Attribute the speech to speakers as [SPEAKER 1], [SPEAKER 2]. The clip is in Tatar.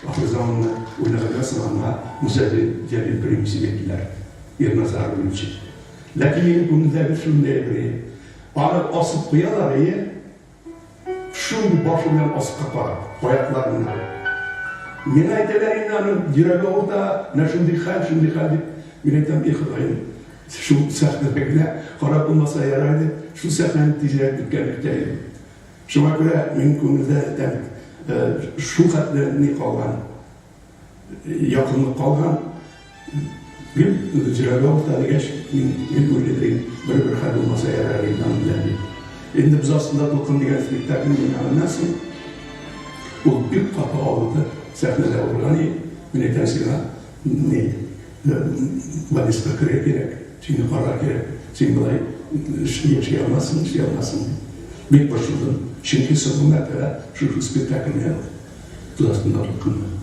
[SPEAKER 1] Ахыр заманны уйнаганнан соң аңа Муса Җәлил премиясе бирделәр. Ирназаров өчен. Ләкин минем күңелдәге шундый әйбер, аны асып куялар, әйе, шундый башы белән аска карап, аякларына. Миңа әйтәләр инде аның йөрәге авырта, менә шундый хәл, шундый хәл дип. Мин әйтәм, и Ходаем, шул сәхнәдә генә карап булмаса ярар иде, шул сәхнәне тизрәк беткәнен көтә идем. Шуңа күрә минем күңелдә әйтәм, шул хәтле ни калган, якынлык калган. Гел йөрәге авырта дигәч, мин гел уйлый идем, бер-бер хәл булмаса ярар инде аның белән дип. Инде Боз астында дулкын дигән спектакльне уйнаганнан соң, ул бик каты авырды, сәхнәдә авырган иде. Мин әйтәм сиңа, ни, больницага керергә кирәк, сине карарга кирәк, син болай яши алмассың, эшли алмассың дип. Бик борчылдым, чөнки соңгы мәртәбә шушы спектакльне Боз астында дулкынны.